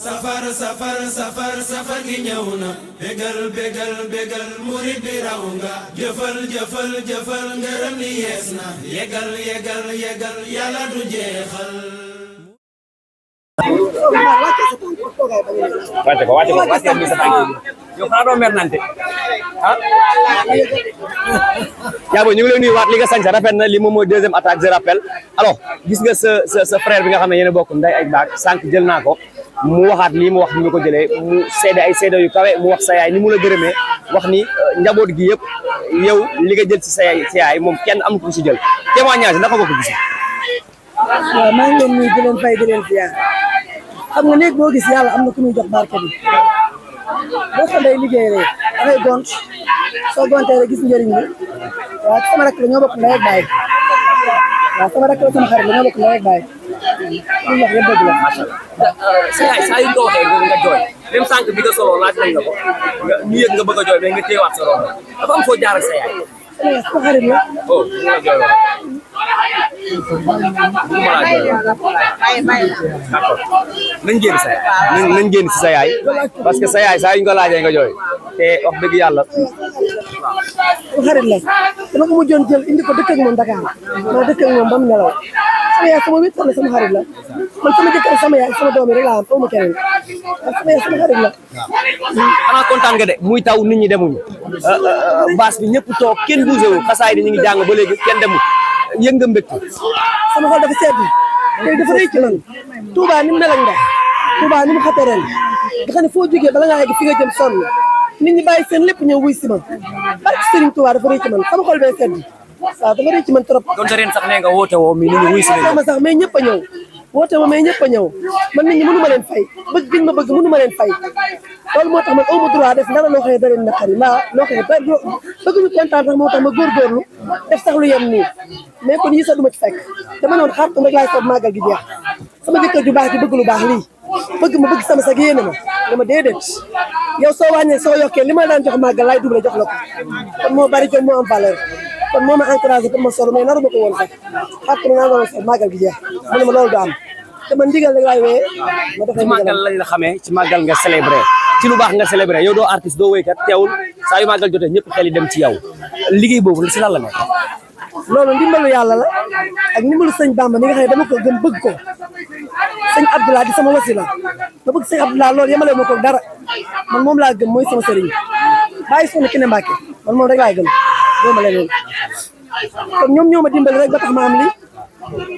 safar safar safar safar gi ñëw na bégal bégal bégal murid bi raw nga jëfal jëfal jëfal ngërëm li yees na yegal yegal yegal yàlla du jeexal wàcce ko sa tànk yow xanaa doo mer nante ah yaa booy ñu ngi lay nuyuwaat li nga sañ sa rafet na li moom mooy deuxième attaque je rappelle alors gis nga sa frère bi nga xam ne yéen a bokk nday ay baag sànq jël naa ko mu waxaat lii mu wax ni ñu ko jëlee mu seede ay seede yu kawe mu wax sa yaay ni mu la gërëmee wax ni njaboot gi yëpp yow li nga jël ci sa yaay moom kenn am ko ci jël témoignage naka nga ko gis. waaw maa ngi leen nuyu di leen fay di leen ziar xam nga néeg boo gis yàlla am na ku muy jox barke bi boo ko day liggéey rek dangay gont soo gontee rek gis njëriñ bi waaw sama rakk la ñoo bokk ndey ak baay waaw sama rakk la sama xarit la ñoo bokk ndey ak baay li wax yëpp dëgg la. macha allah sa yaay saa yu ñu ko waxee nga jooy même sànq bi nga solo laaj nañ la ko ñu yëg nga bëgg a jooy mais nga téyewaat sa robo dafa am foo jaar ak sa yaay. sama xarit la. oh ñu la jooy woon. d'accord nañ génn sa yaay nañ génn si sa yaay parce que sa yaay saa yu ñu ko laajee nga jooy te wax dëgg yàlla. sama xarit la dama ko mujjoon jël indi ko dëkk ak moom Dakar ma dëkk ak moom ba mu nelaw sama yaay sama wéttal la sama xarit la man sama jëkkër sama yaay sama doom yi rek laa am ma keneen sama yaay sama xarit la. xanaa kontaan nga de muy taw nit ñi demuñu baas bi ñëpp toog kenn bougé wu xasaay di ñu ngi jàng ba léegi kenn demul yëg nga mbégte. sama xol dafa sedd tey dafa rëy ci man Touba ni mu mel ak ndax Touba ni mu xatee ren nga xam ne foo jógee bala ngaa yegg fi nga jëm sonn nit ñi bàyyi seen lépp ñëw wuy si man barke Serigne Touba dafa rëy ci man sama xol bee sedd waaw dafa rëy ci man trop. donte ren sax nee nga woote woo mi nit ñi wuy si ma sax mais ñëpp a ñëw woote ma mais ñëpp a ñëw man nit ñi mënu ma leen fay bëgg giñ ma bëgg mënu ma leen fay loolu moo tax man aw ma droit def dara loo xam ne da leen naqari mbaa loo xam ne bëgg ñu kontaan sax moo tax ma góorgóorlu def sax lu yem nii mais kon yii sax du ma ci fekk dama noon xaar rek laay soog màggal gi jeex sama jëkkër ju baax ji bëgg lu baax lii bëgg ma bëgg sama sag yéene ma dama déedéet yow soo wàññee soo yokkee li ma daan jox màggal laay doublé jox la ko kon moo bari kon moo am valeur kon moo ma encouragé pour ma solo mais naru ma ko woon sax xaar ko naa doon sol màggal gi jeex mu ne ma loolu du am te man ndigal rek laay wéyee ma defee ci màggal lañ la xamee ci màggal nga célébré ci lu baax nga célébré yow doo artiste doo wéykat teewul saa yu màggal jotee ñëpp xel yi dem ci yow liggéey boobu si lan la nekk. loolu ndimbalu yàlla la ak ndimbalu sëñ Bamba mi nga xam ne dama ko gën bëgg ko sëñ Abdoulaye di sama wasila ma bëgg sëñ Abdoulaye loolu yemale ma ko dara man moom laa gëm mooy sama sëriñ bàyyi soxna Kiné Mbacké man moom rek laay gëm dooma leneen kon ñoom ñoo ma dimbali rek ba tax ma am li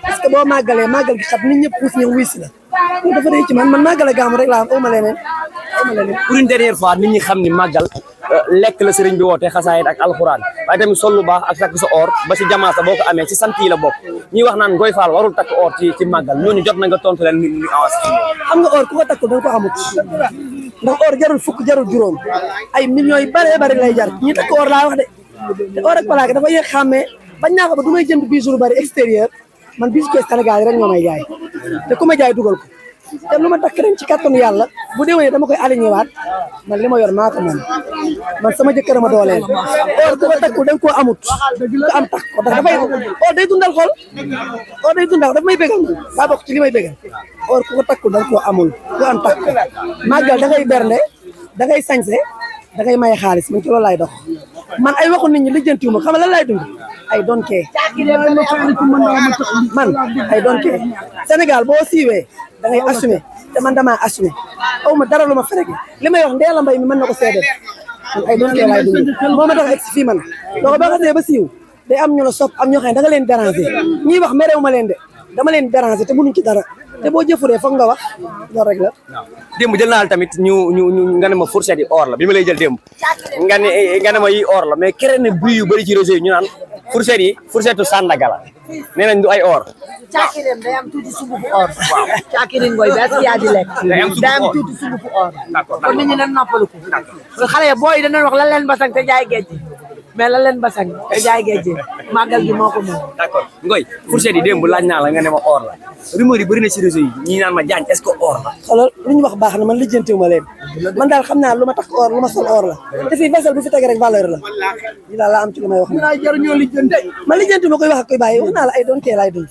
parce que boo màggalee màggal gi xat nit ñëpp puus ñëw wuy si la loolu dafa rëy ci man màggale gaamu rek laa am awma leneen pour une dernière fois nit ñi xam ni màggal lekk la sëriñ bi woote xasaayit ak alxuraan waaye tamit sol lu baax ak takk sa or ba si jamaasa boo ko amee ci sant yi la bokk ñuy wax naan Ngoye Fall warul takk or ci màggal ñooñu jot na nga tontu leen ni avance xam nga or ku ko takkul da nga ko amut ndax or jarul fukk jarul juróom ay millions yu bëree bëri lay jar ñi takk or laa wax de te or ak plaque dafa yéex xàmmee bañ naa ko ba du may jënd bijoux lu bëri extérieur man bijoux ko Sénégal yi rek ñoo may jaay te ku ma jaay dugal ko te lu ma takk ren ci kattanu yàlla bu déwénee dama koy aligné waat man li ma yor maa ko moom man sama jëkkër ma dooleel or ku ko takkul da nga koo amut ko am takk ko ndax dafay or day dundal xol or day dundal daf may bégal daa bokk ci li may bégal or ku ko takkul da nga koo amul ku am takk ko màggal da ngay bernde da ngay sañse da ngay maye xaalis man ci loolu laay dox man ay waxu nit ñi lijjantiwu ma xam nga lan laay dund ay doon kee man ay doon kee Sénégal boo siiwee da ngay assumé te man damaa assumé aw ma dara lu ma ferege li may wax Ndella Mbaye mi mën na ko seedeel man ay doon kee laay dund moo ma tax egg si fii man donc boo xasee ba siiw day am ñu la sopp am ñoo xam ne da nga leen déranger ñiy wax merew ma leen de dama leen déranger te mënuñ ci dara te boo jëfuree foog nga wax loolu rek la. démb jël naa la tamit ñu nga ne ma fourchette yi or la bi ma lay jël démb nga ne ma yi or la mais keneen ne buy yu bëri ci réseau yi ñu naan fourchette yi fourchette u Sandaga la nee nañ du ay or. caakirim day am tuuti sungufu or. waaw caakirim ngoy ba si yaa di lekk. day am tuuti sungufu or. d'accord kon nit ñi dañ noppalu ko. xale ya booy dañu wax lan leen basang te jaay géej mais lan leen basang te jaay géej màggal gi moo ko moom. d'accord Ngoye fourchette yi démb laaj naa la nga ne ma or la rumeur yi bëri na ci réseau yi ñi naan ma Diagne est-ce que or la. xoolal lu ñu wax baax na man lijjantiwu ma leen man daal xam naa lu ma takk or lu ma sol or la te fii vaisselle bu fi tege rek valeur la lii daal laa am ci lu may wax man lijjanti ma koy wax ak koy bàyyi wax naa la ay doon kee laay dund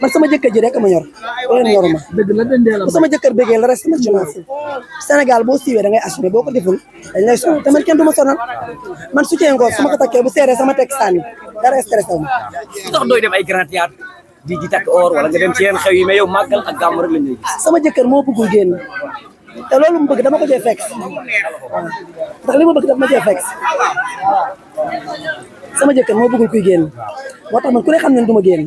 man sama jëkkër ji rek ma ñor leen ñoruma bu sama jëkkër bëggee la reste ma ci noonu Sénégal boo siiwee da ngay assuré boo ko deful dañ lay sonal te man kenn du ma sonal man soutien ngoor su ma ko takkee bu seeree sama teg sànni dara stressé wu ma tax dooy dem ay grand théâtre di takk or wala nga dem ci yeneen xew yi mais yow màggal ak gàmmu rek lañ lay gis sama jëkkër moo bëggul génn te loolu mu bëgg dama ko cee fekk ndax li ma bëgg daf ma cee fekk sama jëkkër moo bëggul kuy génn moo tax man ku ne xam ne du ma génn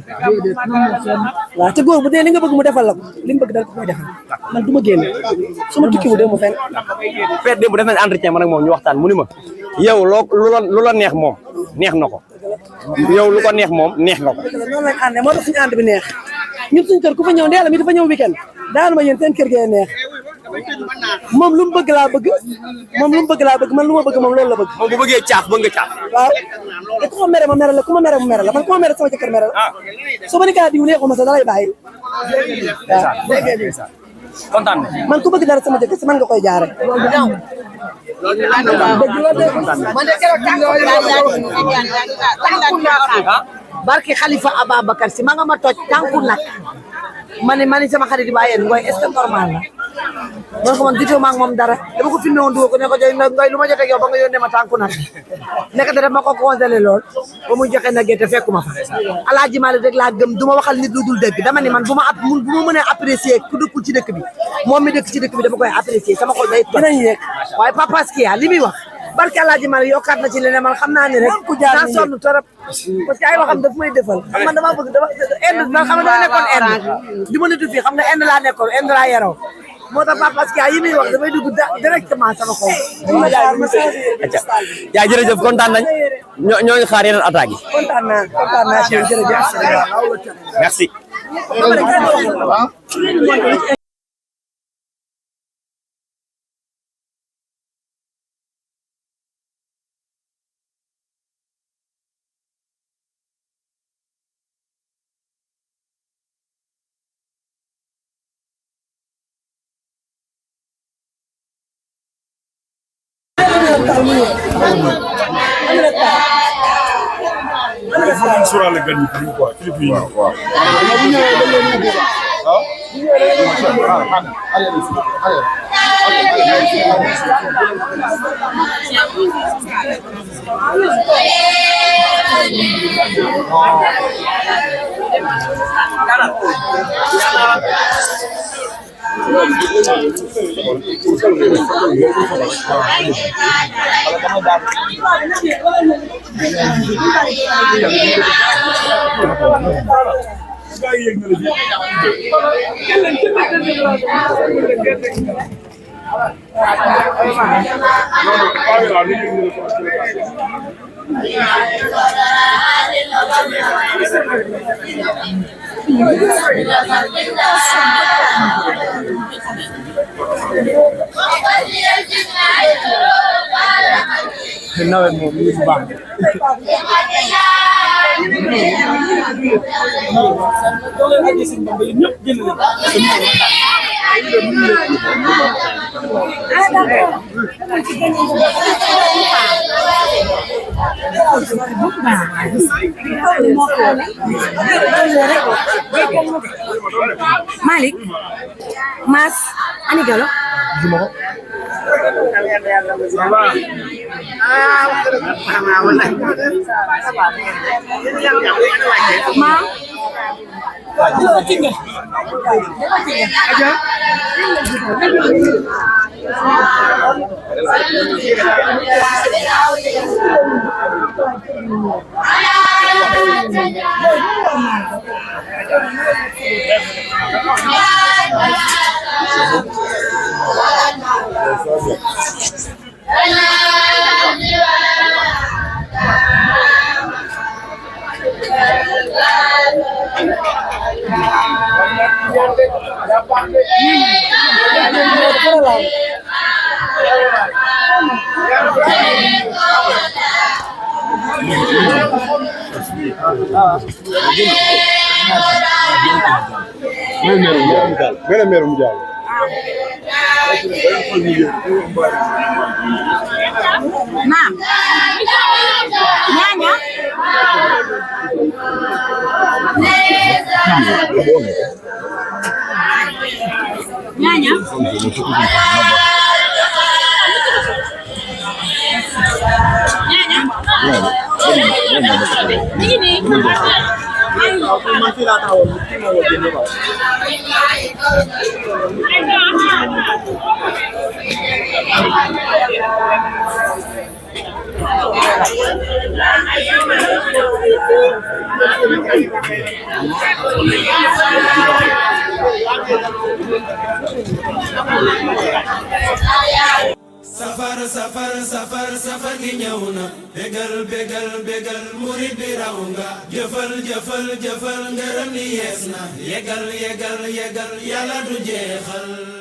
waaw te góor bu dee li nga bëgg mu defal la ko li mu bëgg dal ko koy defal man du ma génn su ma tukki bu dee mu fenn Père démb def nañ entretien man ak moom ñu waxtaan mu ni ma yow lu la neex moom neex na ko yow lu ko neex moom neex nga ko noonu lañ àndee moo tax suñu ànd bi neex ñun suñu kër ku fa ñëw Ndella mi dafa ñëw weekend daanu ma yéen seen kër gee neex moom lu mu bëgg laa bëgg moom lu mu bëgg laa bëgg man lu ma bëgg moom loolu la bëgg moom bu bëggee caaf bëgg nga caaf waaw te ku ma mere ma mere la ku ma mere mu mere la man ku ma mere sama jëkkër mere la su ma ni kaa diw neexuma sax da lay bàyyi waaw kontaan na man ku bëgg dara sama jëkkër si man nga koy jaare barki Khalifa Ababacar si ma nga ma toj tànku nag ma ne sama xarit yi bàyyeen ngoy est-ce que normal la man ko man ditoo ma ak moom dara dama ko filmé woon dugal ko ne ko joy ngoy lu ma jotee yow ba nga yónnee ma tànku nag nekk te dama ko congelé lool ba muy joxe nag te fekkuma fa Alaaji Malick rek laa gëm du ma waxal nit lu dul dëgg dama ne man bu ma mënee apprécier ku dëkkul ci dëkk bi moom mi dëkk ci dëkk bi dama koy apprécier sama xol day dinañ yegg waaye Papa Skia li muy wax barke Alaaji Malick yokkaat na ci leneen man xam naa ne rek naa sonn torop parce que ay waxam daf may defal xam man dama bëgg Inde man xam nga dama nekkoon Inde li ma nitu fii xam nga Inde laa nekkoon Inde laa yaroo moo tax Papa Skia yi muy wax dafay dugg directement sama xol yaa jërëjëf kontaan nañ ñoo ngi xaar yeneen attaques yi kontaan naa ci jërëjëf merci sóoraale gan yi fii quoi kilifa yi waaw nawet moom lii bu baax Malick Mas ani galo Ma Naam. Nyanya. Nyanya. Ini. safar safar safar safar gi ñëw na bégal bégal bégal murid bi raw nga jëfal jëfal jëfal ngërëm ni yees na yegal yegal yegal yàlla du jeexal